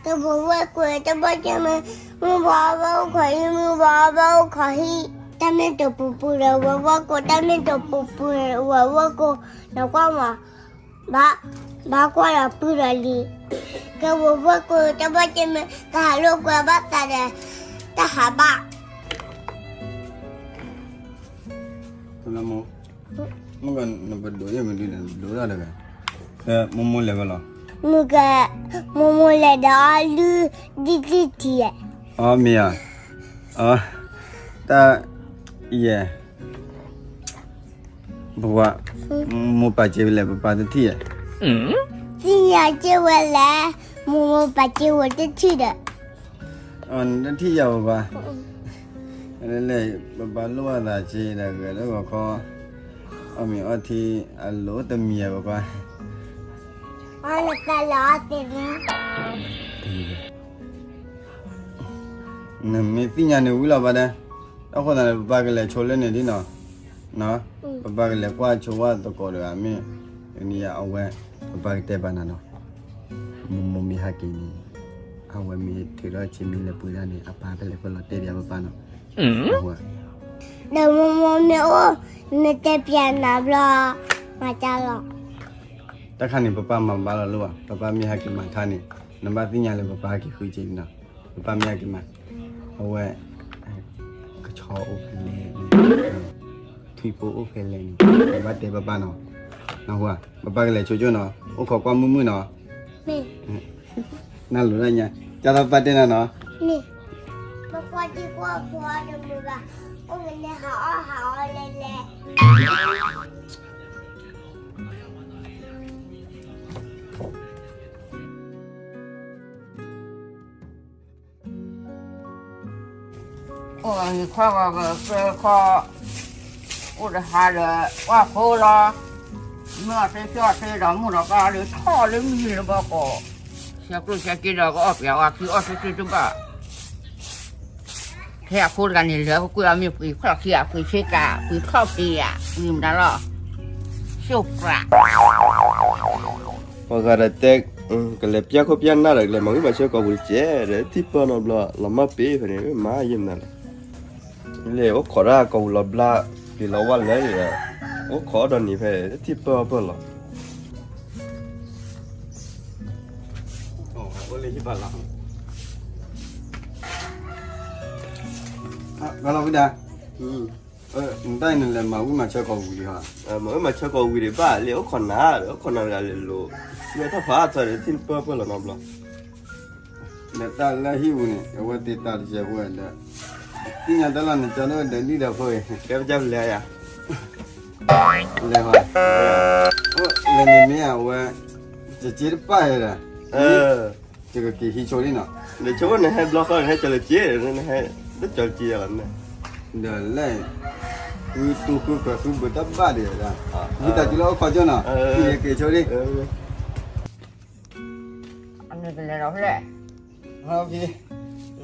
ကဲဝဲၢ်ကွဲးတဘၣ်ကဲမ့ၢ်, မုၢ်ဘီဘၣ်အိၣ်ခီဟံၣ်, မုၢ်ဘီဘၣ်အိၣ်ခီဟံၣ်, တၢ်မ့ၢ်တပူၤပူၤဒီးဝဲၢ်ကွဲး, တၢ်မ့ၢ်တပူၤပူၤဒီးဝဲၢ်ကွဲး, နကွၢ်မး, ဘၣ်, ဘၣ်ကွၢ်ဒီးပုၢ်ဒီးလံၤ, ကဲဝဲၢ်ကွဲးတဘၣ်ကဲမ့ၢ်, ကဟးလိာ်ကွဲဘၣ်သးဒီး, တၢ်ဟးဘၣ် မုၢ်ကနပဒိးယဲၢ်မနုၤလဲၣ်, ဒိးထီၣ်တဂၤ, မိၢ်မိၢ်လဲၤဝဲလီၤ, မုၢ်က, မိၢ်မိၢ်လဲၤဒီးအီၣ်လုၢ်ဒံၣ်တံၢ်ဧါ, အီ မ့ၢ်ဧါ, အီ တၢ်, ယဲၢ်, ပပှၤ, မိၢ်ပာ်စ့ဝဲလဲၣ် ပပၢ်တထံၣ်ဧါ, သ့ၣ်ညါစ့ဝဲလဲၣ်, မိၢ်မိၢ်ပာ်စ့ဝဲတထံၣ်ဒီး နတထံၣ်ယၤပပၢ်, လၢ ပပၢ်လိၣ်ဘၣ်သးစ့ဒီးဂဲၤလၢဂီၤခီ, အီၣ်မ့ၤအီထံ, အလိၣ်တမံၤဧါပပၢ်, အီၣ်နသးလၢအီသ့ၣ်န့ၣ်, နမ့ၢ်သ့ၣ်ညါန့ၣ်ဝံၤလီၤဘၣ်ဒီး, အဃိသတးန့ၣ် ပပၢ်ကလဲၤဆိလၢန့ၣ်ဒ်နီၤ, ပပၢ်ကလဲၤကွၢ်ဆိဝဲသကိးတဂၤမ့ၢ်, န့ၣ်ယၤအဝဲ, ပပၢ်ကတဲဘၣ်နၤနီၤ, မိၢ်မိၢ်မ့ၢ်ဟဲက့ၤန့ၣ်, အဝဲမ့ၢ်ထုးထီၣ်ဆံးမံလၢပှၤဒၣ်န့ၣ် အပၢ်ဖဲလဲၣ်ဖဲလဲၣ်တဲဘၣ်ပပၢ်နီၤ, ဒီးမိၢ်မိၢ်မ့ၢ်အိၣ်, နတဲပျးနၤဘျီ, မၤတၢ်လီၤ, တၢ်ခါန့ၣ် ပပၢ်မၤဘၣ်လီၤလၢၤဘၣ်, ပပၢ်မ့ၢ်ဟဲက့ၤမၤထါန့ၣ်, နဘၣ်သ့ၣ်ညါလၢပပၢ်ဟဲက့ၤဃုက့ၤလံနီၤ, ပပၢ်မ့ၢ်ဟဲက့ၤမၤ, အဝဲ, ကဆီအိၣ်ဖဲလဲၣ်န့ၣ်, ထွံၣ်ဖိအိၣ်ဖဲလဲၣ်န့ၣ်, နဘၣ်တဲပပၢ်နီၤ, နဟူဧါ, ပပၢ်ကလဲၤဆိကၠိနီၤ, အိၣ်ခိးကွၢ်မုၢ်မုၢ်နီၤ, နလိၤဒၣ်ညါ, ကၢ်သီပၢ်တဲနၤနီၤ, ပကွၢ်ဒံကွၢ်ဖိတမုာ်ဘၣ်, အိၣ်ကနဲဟးအီၣ်ဟးအီလဲၤလဲၤ အိၣ်ဂီၤခီဂီၤကဲခီ, အိၣ်တဟါဒီး ကွၢ်ဖိလီၤ, မ့ၢ်အီၣ်သ့ၣ်သ့ၣ်ဒီးမုၢ်ဒီးကါလၢထီၣ်လၢမံၤလၢဘီကီး, ဆဲးကျိၣ်ဆဲးက့ဒီးကအီၣ်ပျးဝါခံအီၣ်သ့ၣ်သ့ၣ်တဘၣ်, ထဲအဖိတဂၤန့ၣ်လၢအကကွံာ်အီၤမ့ၢ်ပှ့ၤခီၣ်ခံဧါ, ပှ့ၤဆ့ကၤ, ပှ့ၤခီၣ်ဖံးဧါ, ပှ့ၤမတၤလီၤ, ဆိၣ်ပြး ပှၤဂၤဒီးတဲ, ကလဲၤပျၢ်ခိၣ်ပျၢ်နၢ်ဒီး ကလဲၤမၤဝံၣ်မၤဆၢကီၢ်ပူၤတကဲးဒီး ထံၣ်ပၢၢ်နီတဘျီ, လီၤမၢ်ပ့ၤဖဲန့ၣ် မၤယဲၢ်မနုၤလဲၣ်, လဲၤအိၣ်ခိးတၢ်ကီၢ်ပူၤလီၤဘျါ, ပျံၤလီၤဝါလဲၣ်ဒီး, အိၣ်ခိးဒီးနံၤဖဲ ထံၣ်ပၢၢ်ပၢၢ်လီၤ, အိၣ်လၢဟံၣ်ပၢ်လီၤ, ဘၣ်လီၤဝံၤဒၣ် နတၢ်အံၤနလဲၤမၤဝံၣ်မၤဆၢကီၢ်ပူၤလံဟီ, မၤဝံၣ်မၤဆၢကီၢ်ဝံၤဒံးဘၣ်, လဲၤအိၣ်ခိးနၤဒီး အိၣ်ခိးနၤတဂၤလဲၤလိၤ, မ့ၢ်တၢ်ဖးအါထီၣ်ဒီး ထံၣ်ပၢၢ်ပၢၢ်လီၤနီတဘျီ, ဒီးတၢ်လၢဟံၣ်ပူၤန့ၣ် အဝဲသ့ၣ်တၢ်တစဲးဖိဒီး, သ့ၣ်ညါတၢ်လီၤန့ၣ် ကၠီဒိၣ်ဒီးဒံၣ်ဒီးဖိအံၤ, ကဲပကလဲၤယၤ, လဲၤဟီ, လဲၤန့ၣ်မ့ၢ်အဝဲ, ကက့တပၣ်ဒီး, ယကက့ၤဟံးဆိလံနီၤ, နဆိန့ၣ်ဟဲဘျီဃီန့ၣ် ဟဲကၠီလၢက့, နဟဲ, တကၠီလၢက့လီၤန့ၣ်, ဒီးလဲၣ်, ဃုတူၢ်ဃုကြၢးဃုဘၢတၢ်ဘၣ်ဒံး, ဝံသးစူၤလၢအိၣ်ခိးကၠိနီၤ, ယက့ၤဆိလံ,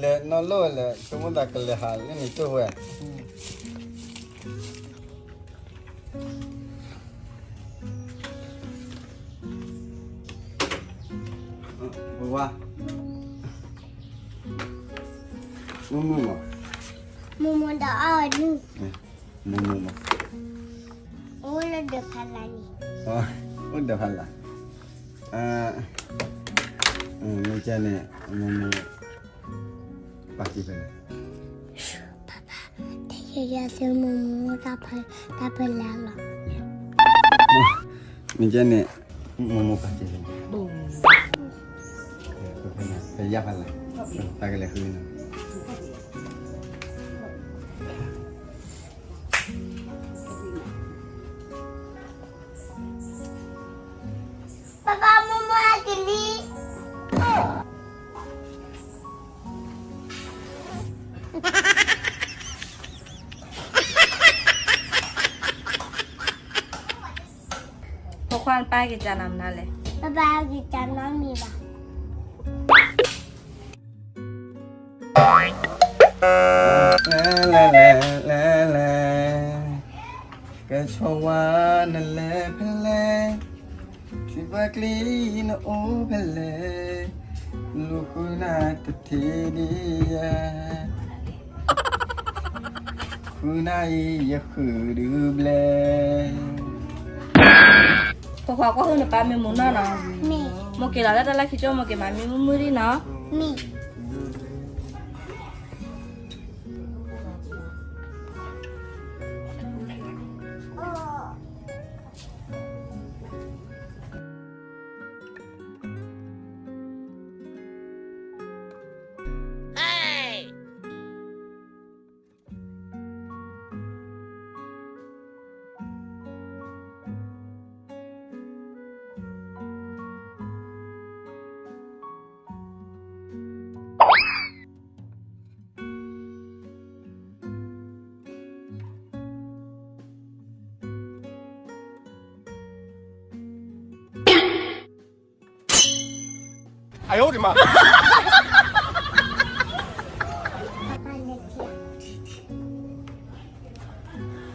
လဲၤနီၢ်လိၣ်လဲၣ် ဆိကမိၣ်သးကလဲၤဟးလၢန့ၣ်ကၠိဝဲ ပဝါ, မုၢ်မုၢ်မး, မုၢ်မုၢ်ဒီးအီၤနုၢ်, မုၢ်မုၢ်မး, အိၣ်လၢဒၢးဖးလၢ်န့ၣ်, အိၣ်ဒၢးဖးလၢ်, မ့ၢ်ကဲန့ၣ်, မုၢ်မုၢ်, ပာ်တံၢ်ဖဲလဲၣ်, ပၢ်ပၢ်, တဲယဲယဲသုမုၢ်မုၢ်တၢ်ဖဲလဲၣ်လီၤ, မ့ၢ်ကဲန့ၣ်, မုၢ်မုၢ်ပာ်တံၢ်ဖဲလဲၣ်, ဖဲယါဖးလၢ်, တၢ်ကလဲၤဃုန့ၣ် ပၢ်ပၢ်မုၢ်မုၢ်ဟဲက့ၤလံ, ဖိခွါပၢ်က့ၤကနၤမနုၤလဲၣ်, ပၢ်ပၢ်က့ၤကနၤမံၤဘၣ် လဲၤလဲၤလဲၤလဲၤ, ကဲဆိဝါနလဲၤဖဲလဲၣ်, ထံပှၢ်ကျံနအိၣ်ဖဲလဲၣ်, လူၤဃုနၤတထံၣ်ဒံးယဲ, ဃုနၤအံၤယဃုဒုးဘျဲၣ်. ပှၤကွၢ်ဟုၣ်နပၢ်မံမူနီၢ်နီၤ, မိၢ်က့ၤလီၤလၢတၢ်လၢခံကၠိ မိၢ်က့ၤမၤမံမုၢ်မုၢ်ဒံးနီၤ.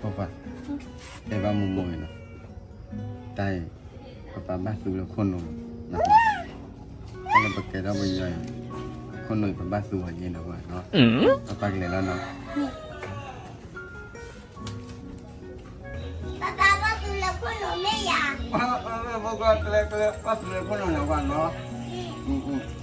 ပၢ်ပၢ်, တဲဘၣ်မိၢ်မိၢ်အံၤနီၤ, တၢ်အံၤ ပပၢ်ဘၣ်သူလၢခိၣ်နူာ်, တၢ်လၢပကဲထီၣ်ပယီၤအံၤ, ခိၣ်နူာ်အံၤပဘၣ်သူအီၤယဲဒီးဝဲနီၤ, ပၢ်ပၢ်ကလဲၤလီၤနီၤ. ပၢ်ပၢ်ဘၣ်သူလၢခိၣ်နူာ်မ့ၢ်ယၤ, ပၢ်သူလၢခိၣ်နူာ်န့ၣ်ဝဲနီၤ.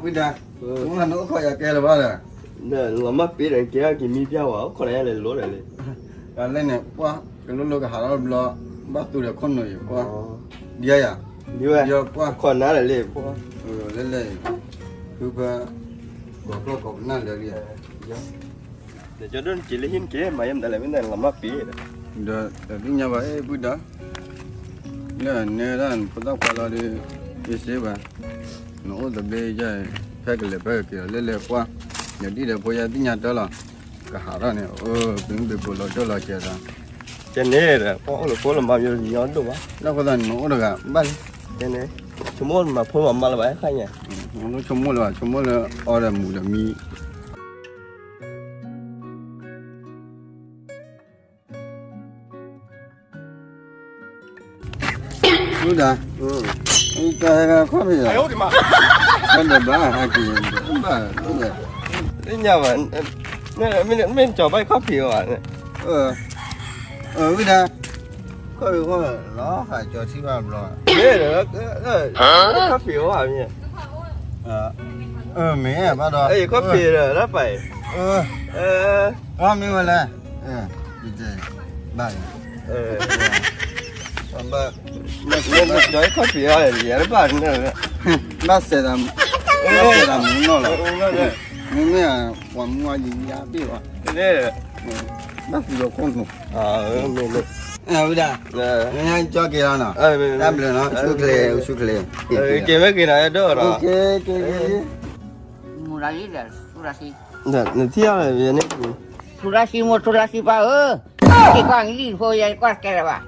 ပုၢ်ဒါ, နအိၣ်ခိးယၤကဲလၢၤဘၣ်ဒီး, လီၤမၢ်ပ့ၤဒီးကဲက့ၤမံပျၢ်ဝဲ အိၣ်ခိးနၤယၤလဲၤလိၤဒီးလံ. တၢ်လဲၣ်န့ၣ် ပှၤကလိလိကဟးထီၣ်တဘျီ, ဘၣ်သူဒီးခိၣ်နူာ်အံၤ ပှၤ, ဒ်ယၤ, ဒ်ဝဲ, ပှၤ, ခိးနၤဒီးလံ, လၢလဲၣ်, ဖုဖၢ, ကိးကျီၢ်ကိးပနၢ်လၢာ်လံ. ဒီးကၠီဒိၣ်နက့ၤလၢဟံၣ်နက့ၤ မၤယဲမတၤလဲၣ် မ့ၢ်နလီၤမၢ်ပ့ၤဒီး, ဒီးသ့ၣ်ညါဘၣ် ပုၢ်ဒါ, လၢနဒၣ်နဖိသၣ်ခွါလီၤဒီး, ယစ့ဘၣ်, နအိၣ်သဘျ့ယဲ, ဖဲကလဲၤဖဲကက့ၤဒီး လဲၤလဲၤပှၤ, ယဒ်ဒီးဖိယဲသ့ၣ်ညါတၢ်လီၤ, ကဟးထီၣ်န့ၣ် ပမ့ၢ်ပကိးလီၤဒိၣ်လီၤစဲးဒီး, ကဲန့ၣ်ဒီး ပှၤအိၣ်လၢဖိလၢမါမ့ၢ်ညီဒိၣ်ဘၣ်, လၢအဃိသတးန့ၣ် နအိၣ်တဂၤဘၣ်လံ, ကဲန့ၣ်, ဆိကမိၣ်မၤဖိမၤမါလၢၤဘၣ် ခါညါ, နဆိကမိၣ်လၢၤဘၣ် ဆိကမိၣ်လၢအီဒီးမူဒီးမံ ပုၢ်ဒါ, တၢ်ဟဲခီၣ်ဖံးလီၤ, တၢ်ဒီးဘၣ်ဟဲက့ၤ, ဘၣ်, သ့ၣ်ညါဘၣ်, မ့ၢ်ကၠီၤဘၣ်ခီၣ်ဖံးဘၣ်, ပုၢ်ဒါ, ခီၣ်ဖံးဃီလီၤ ဟးကၠီထံၣ်ဘၣ်ဘျီ, မ့ၢ်ဒီး, ခီၣ်ဖံးဘၣ်မ့ၢ်, မ့ၢ်ဘၣ်ဒီး, ခီၣ်ဖံးဒီး တၢ်ပာ်အံၤ, မ့ၢ်ဝဲလဲၣ်, ဘၣ်, ဘၣ်, ဘၣ်စဲးတၢ်, ဘၣ်စဲးတၢ်မူနီၢ်လီၤ, မ့မ့ၢ်ပှၤမူအယံၤယါဘ့ၣ်ဘၣ်, ဘၣ်သူလၢခိၣ်နူာ်, ဝံၤဒၣ်, ကၠီက့ၤလီၤနီၤ, တၢ်ဘျုးနီၤ, ဆူၣ်ချ့, ဆူၣ်ချ့, က့ၤဝဲက့ၤနီၤ, အဲၣ်ဒိးဒီး, မူဒါလံဒီး, နထံၣ်အီၤန့ၣ်, ထူလါဆံမိၢ် ထူလါဆံပၢ်ဧၢ, က့ၤကွၢ်လံဖိယဲ ကွၢ်ကဲလၢၤဘၣ်,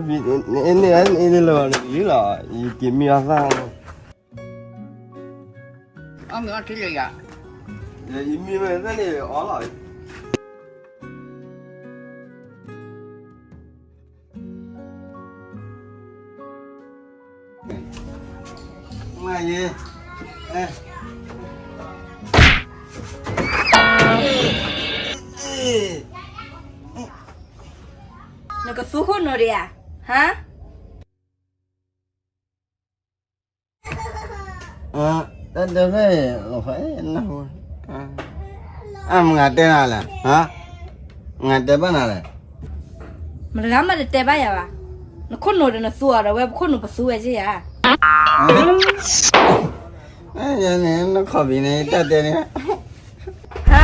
န့ၣ်လၢၤဘၣ်န့ၣ်လံလီၤ, ယက့ၤမံအီၣ်သၣ်, အီၣ်မ့ၤအီထံလၢၤယၤ, ယမံဝဲသ့ၣ်န့ၣ်အီၣ်လီၤ, မၤယဲ, နကသူခိၣ်နူာ်ဒံးဧါ, ဟါ တၢ်တဲဖဲ, အမ့ၢ်ငါတဲနၤလဲၣ်, မ့ၢ်ငါတဲဘၣ်နၤလဲၣ်, မတဂၤမးတတဲဘၣ်ယၤဘၣ်, နခိၣ်နူာ်ဒီးနသူအီၤဒီး ဝဲပခိၣ်နူာ်ပသူဝဲက့ယၤ, ယန့ၣ် နခီၣ်ဖံးန့ၣ် တၢ်တဲန့ၣ်, ဟါ,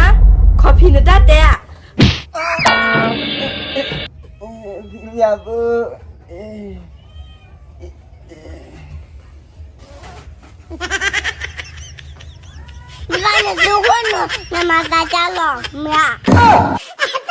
ခီၣ်ဖံးနတၢ်တဲဧါ, ယၤပ နဘၣ်နသူခိၣ်နူာ် နမၤသးကါလီၤ မ့ၢ်ဧါ.